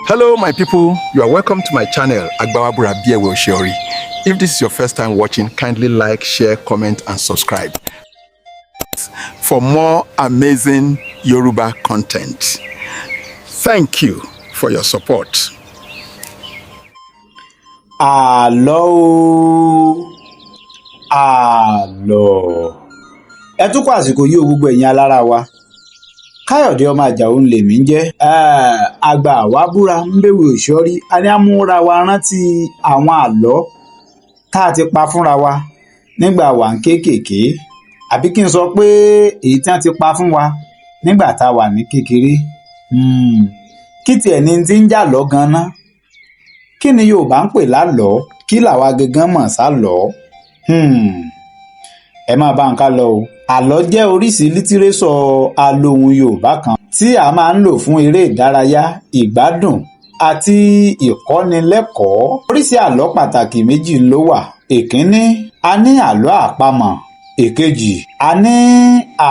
Hello, my people. You are welcome to my channel, Agbawabura Biewe Oshiori. If this is your first time watching, kindly like, share, comment, and subscribe for more amazing Yoruba content. Thank you for your support. Àlọ́ o, àlọ́. Ẹ tún kó àsìkò yìí o, gbogbo ẹ̀yin alára wa. Káyọ̀dé ọmọ Àjàó ń lèmi ń jẹ́. Àgbà wa búra ń bèwé òṣọ́rí. A ní àmúra wa rántí àwọn àlọ́ tá a ti pa fúnra wa nígbà wà ń kéékèèké, àbí kí n sọ pé èyí tí wọ́n ti pa fún wa nígbà tá a wà ní kékeré. Kí tiẹ̀ ní ti ń jà lọ́ gan-an? Kí ni Yorùbá ń pè lálọ́ọ́? Kí làwa gangan mọ̀ sálọ́ọ́? Ẹ máa bá nǹkan lọ o. Àlọ́ jẹ́ oríṣi lítírésọ̀ alohùn Yorùbá kan tí a máa ń lò fún eré ìdárayá, ìgbádùn àti ìkọ́nilẹ́kọ̀ọ́. Oríṣi àlọ́ pàtàkì méjì ló wà. Èkínní, a ní àlọ́ àpamọ̀. Èkejì, a ní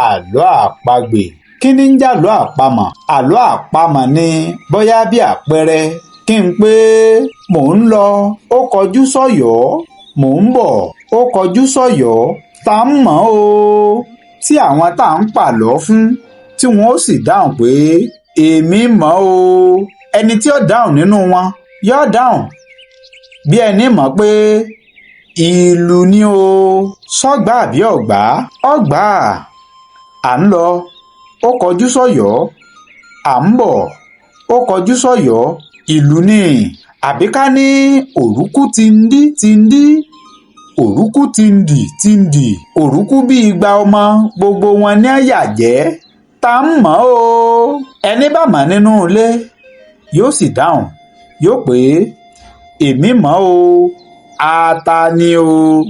àlọ́ àpagbè. Kí ni ń jẹ́ àlọ́ àpamọ̀? Àlọ́ àpamọ̀ ni bóyá bí àpẹẹrẹ kí n pé mò ń lọ, ó kọjú sọ́yọ̀ọ́, mò ń bọ̀, ó kọjú sọ́yọ̀ọ́, tá ń mọ̀ o, tí àwọn tá à ń pàlọ́ fún tí wọ́n ó sì dáhùn pé èmi mọ̀ o. Ẹni tí ó dáhùn nínú wọn yóò dáhùn bí ẹni mọ̀ pé ìlú ni o. Sọ́gbà àbí ọ̀gbá ọ̀gbà? À ń lọ, ó kọjú sọ́yọ̀ọ́, à ń bọ̀, ó kọjú sọ́yọ̀ọ́, ìlú ni. Àbí ká ní òrùkú ti ń dí ti ń dí, òrùkú ti ń dì ti ń dì, òrùkú bí igba ọmọ, gbogbo wọn ní àyàjẹ́, tá ń mọ̀ o. Ẹni bá mọ̀ nínú ilé yóò sì dáhùn, yóò pé èmi mọ̀ o, ata ni o.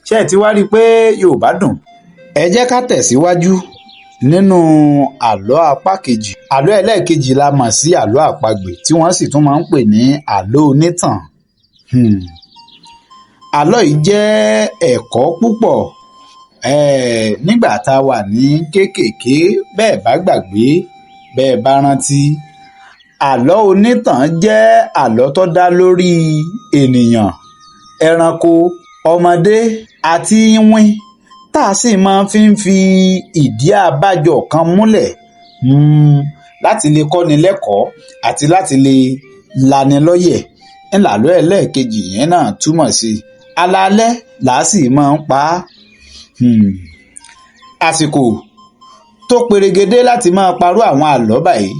Ṣé ẹ ti wá rí i pé Yorùbá dùn? Ẹ jẹ́ ká tẹ̀síwájú nínú àlọ́ apá kejì. Àlọ́ ẹlẹ́ẹ̀kejì la mọ̀ sí àlọ́ àpagbè, tí wọ́n sì tún máa ń pè ní àlọ́ onítàn. Àlọ́ yìí jẹ́ ẹ̀kọ́ púpọ̀ nígbà tá a wà ní kéékèèké. Bẹ́ẹ̀ bá gbàgbé, bẹ́ẹ̀ bá rántí, àlọ́ onítàn jẹ́ àlọ́ tó dá lórí ènìyàn, ẹranko, ọmọdé àti iwin, tá a sì máa fi ń fi ìdí abájọ kan múlẹ̀ láti lè kọ́ni lẹ́kọ̀ọ́ àti láti lè lani lọ́yẹ̀. Ńlàlọ́ ẹlẹ́ẹ̀kejì yẹn náà túmọ̀ sí alaalẹ́ làá sì máa ń pa á. Àsìkò tó perégedé láti máa parú àwọn àlọ́ báyìí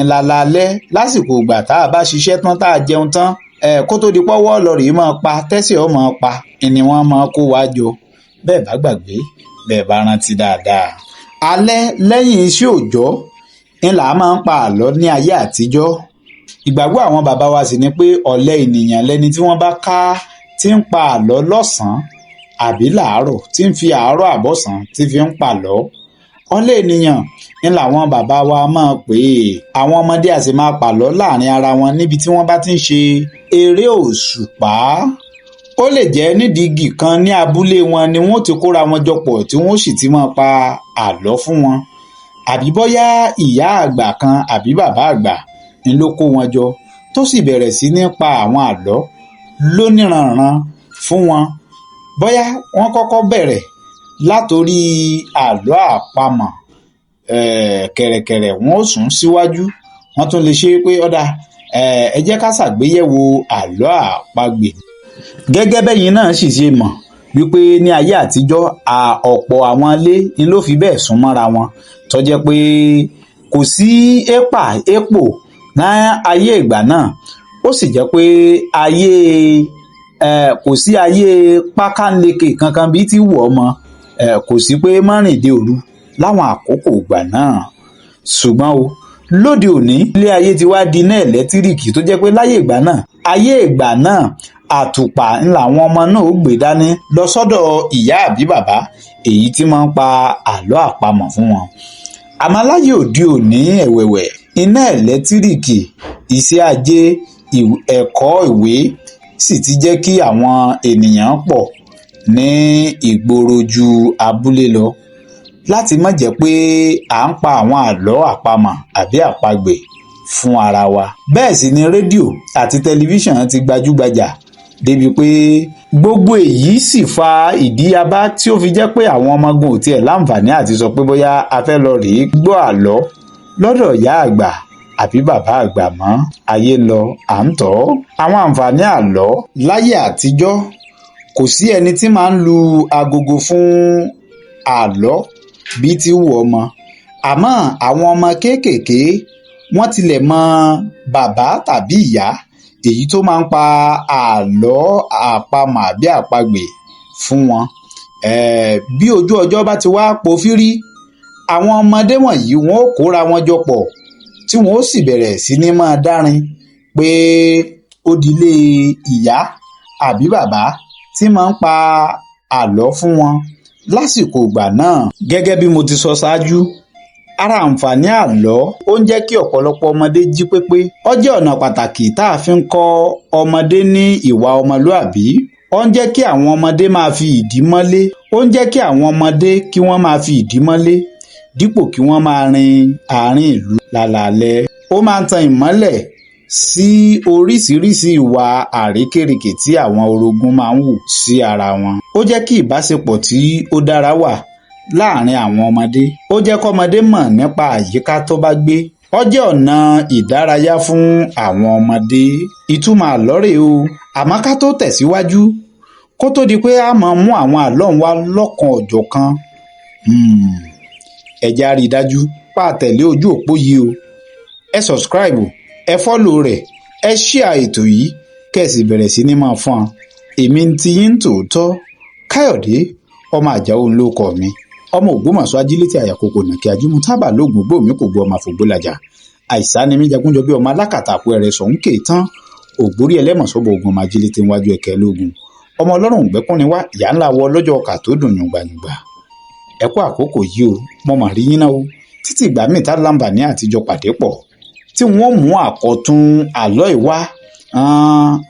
ńlá lálẹ́, lásìkò ìgbà tá a bá ṣiṣẹ́ tán, tá a jẹun tán, kó tó di pọ́wọ́ lọ rèé máa pa tẹ́sí ọ̀ máa pa ni wọ́n máa kó wa jọ. Bẹ́ẹ̀ bá gbàgbé, bẹ́ẹ̀ bá rántí dáadáa, alẹ́ lẹ́yìn iṣẹ́ òòjọ́ ńlá máa ń pa àlọ́ ní ayé àtijọ́. Ìgbàgbọ́ àwọn bàbá wa sì ni pé ọ̀lẹ ènìyàn lẹni tí wọ́n bá ká tí ń pa àlọ́ lọ́sàn-án àbí làárọ̀, tí ń fi àárọ̀ àbọ̀sán tí fi ń pàlọ́. Ọ̀lẹ ènìyàn ń làwọn bàbá wa máa pè é. Àwọn ọmọdé a sì máa pàlọ́ láàrin ara wọn níbi tí wọ́n bá ti ń ṣe eré òṣùpá. Ó lè jẹ́ nídìí igi kan ní abúlé wọn ni wọ́n ti kóra wọn jọ pọ̀, tí wọ́n sì ti máa pa àlọ́ fún wọn, àbí bóyá ìyá àgbà kan àbí bàbá àgbà ń ló kó wọn jọ, tó sì bẹ̀rẹ̀ sí ní pa àwọn àlọ́ lóníranran fún wọn. Bóyá wọ́n kọ́kọ́ bẹ̀rẹ̀ látorí àlọ́ àpamọ̀, kẹ̀rẹ̀kẹ̀rẹ̀ wọ́n ó sún síwájú, wọ́n tún lè ṣe pé ọ̀dà, ẹ jẹ́ ká ṣàgbéyẹ̀wò àlọ́ àpagbè. Gẹ́gẹ́ bẹ́yìn náà sì ṣe mọ̀ wípé ní ayé àtijọ́, ọ̀pọ̀ àwọn ilé ni ló fi bẹ́ẹ̀ sún mọ́ra wọn, tó jẹ́ pé kò sí èpà èpò ní ayé ìgbà náà. Ó sì jẹ́ pé ayé kò sí ayé pákáleke kankan bíi ti wù ọmọ, kò sí pé mọ́rìndé òru láwọn àkókò ìgbà náà. Ṣùgbọ́n o, lóde òní, ilé ayé ti wá di iná ẹ̀lẹ́tíríkì, tó jẹ́ pé láyé ìgbà náà, ayé ìgbà náà, àtùpà ńlá àwọn ọmọ náà ó gbé dání lọ sọ́dọ̀ ìyá àbí bàbá èyí tí máa ń pa àlọ́ àpamọ̀ fún wọn. Àmọ́ láyé òde òní ẹ̀wẹ̀wẹ̀, iná ẹ̀lẹ́tíríkì, iṣẹ́ ajé, ẹ̀kọ́ ìwé sì ti jẹ́ kí àwọn ènìyàn pọ̀ ní ìgboro ju abúlé lọ, láti má jẹ́ pé à ń pa àwọn àlọ́ àpamọ̀ àbí àpagbè. fún ara wa. Bẹ́ẹ̀ sì ni rédíò àti tẹlifíṣàn ti gbajúgbajà débi pé gbogbo èyí sì fa ìdíyabá tí ó fi jẹ́ pé àwọn ọmọgun ò tiẹ̀ láǹfààní àti sọ pé bóyá a fẹ́ lọ rèé gbọ́ àlọ́ lọ́dọ̀ ìyá àgbà àbí bàbá àgbà mọ́. Ayé lọ à ń tọ́. Àwọn àǹfààní àlọ́: láyé àtijọ́, kò sí ẹni tí máa ń lu agogo fún àlọ́ bí ti wù ọmọ, àmọ́ àwọn ọmọ kéékèèké, wọ́n tilẹ̀ mọ bàbá tàbí ìyá èyí tó máa ń pa àlọ́ àpamọ̀ àbí àpagbè fún wọn. Bí ojú ọjọ́ bá ti wá pofírí, àwọn ọmọdé wọ̀nyí, wọ́n ó kóra wọn jọ pọ̀, tí wọ́n ó sì bẹ̀rẹ̀ sí ní máa dárin pé ó dilé ìyá àbí bàbá tí máa ń pa àlọ́ fún wọn lásìkò ìgbà náà. Gẹ́gẹ́ bí mo ti sọ ṣáájú, ara àǹfààní àlọ́, ó ń jẹ́ kí ọ̀pọ̀lọpọ̀ ọmọdé jí pépé. Ó jẹ́ ọ̀nà pàtàkì tá a fi ń kọ́ ọmọdé ní ìwà ọmọlúàbí. Ó ń jẹ́ kí àwọn ọmọdé máa fi ìdí mọ́lé. Ó ń jẹ́ kí àwọn ọmọdé kí wọ́n máa fi ìdí mọ́lé dípò kí wọ́n máa rin àárín ìlú lálaalẹ́. Ó máa ń tan ìmọ́lẹ̀ sí oríṣiríṣi ìwà àrékérekè tí àwọn orogún máa ń hù sí ara wọn. Ó jẹ́ kí ìbáṣepọ̀ tí ó dára wà láàrin àwọn ọmọdé. Ó jẹ́ kọ́mọdé mọ̀ nípa àyíká tó bá gbé. Ó jẹ́ ọ̀nà ìdárayá fún àwọn ọmọdé. Ìtumọ̀ àlọ́ rèé o. Àmọ́ ká tó tẹ̀síwájú, kó tó di pé a máa mú àwọn àlọ́ ń wá lọ́kan ọ̀jọ̀kan, ẹ jẹ́ á rí i dájú pa tẹ̀lé ojú òpó yìí o. Ẹ subscribe, ẹ follow rẹ̀, ẹ share ètò yìí, kẹ́ ẹ sì bẹ̀rẹ̀ sí ní máa fọ́n. Èmi ń ti yín tòótọ́, Káyọ̀dé ọmọ Àjàó ló kọ mi, ọmọ Ògbómọ̀ṣọ́, ajílétí àyàkókò nàkí ajímú tábà lóògùn gbòmí kò gbọ́, ọmọ àfògbólajà àìsá ni mí jagunjọ bí ọmọ alákàtàkù ẹrẹ sọ̀hún kéètán ògbórí ẹlẹ́mọ̀sọ́bọ̀ ogun, ọmọ ajílétí níwájú ẹ̀kẹ́ lógun, ọmọ ọlọ́run ògbẹ́kùnrin wá ìyá ńlá wọ lọ́jọ́ ọkà tó dùn yùngbàyùngbà. Ẹ kú àkókò yìí o, mo mà rí yín náà o. Títí ìgbà míì tá láǹfààní àtijọ́ pàdé pọ̀ tí wọ́n mú àkọ́tún àlọ́ yìí wá,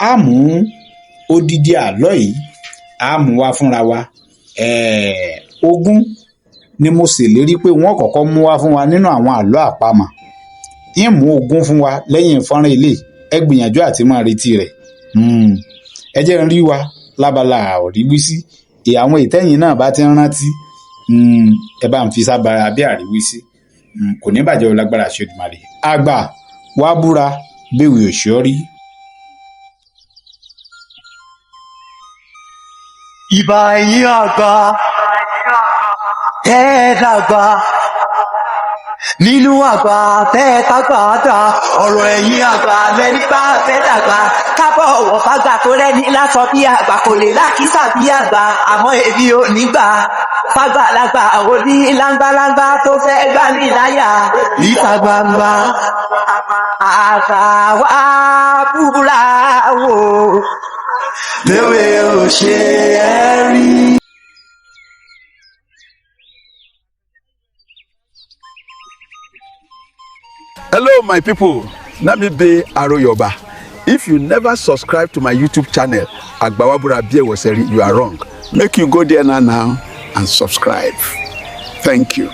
á mú odidi àlọ́ yìí, á mú wá fúnra wa. 20 ni mo ṣèlérí pé wọ́n kọ́kọ́ mú wá fún wa nínú àwọn àlọ́ àpamọ̀. Ń mú 20 fún wa lẹ́yìn fọ́nrán ilé. Ẹ gbìyànjú àti máa retí rẹ̀. Ẹ jẹ́ ń rí wa lábala àríwísí. Àwọn ìtẹ́yìn náà bá ti ń rántí, ẹ bá ń fi sábàá bí àríwísí. Kò ní bàjẹ́ o, lágbára àṣẹ Èdùmàrè. Àgbà wàá búra béwì òṣìọ́rí. Ìbà ẹ̀yin àgbà tẹ́ ẹ dàgbà nínú àgbà tẹ́ ẹ tágbà dà, ọ̀rọ̀ ẹ̀yin àgbà lẹ́ni bá fẹ́ dàgbà kábọ̀ ọ̀wọ̀ fàgbà tó rẹ́ni lásọ bí àgbà kò lè lákìsà bí àgbà, àmọ́ èmi ò ní gbà fàgbàlagbà òní láńgbáláńgbá tó fẹ́ gbà mí láyà níta gbangba. Àgbà wa búra wò léwé ò ṣe é rí. Hello, my people. Na me be Aroyoba. If you never subscribe to my YouTube channel, Agbawabura Biewoseri, you are wrong. Make you go there now and subscribe. Thank you.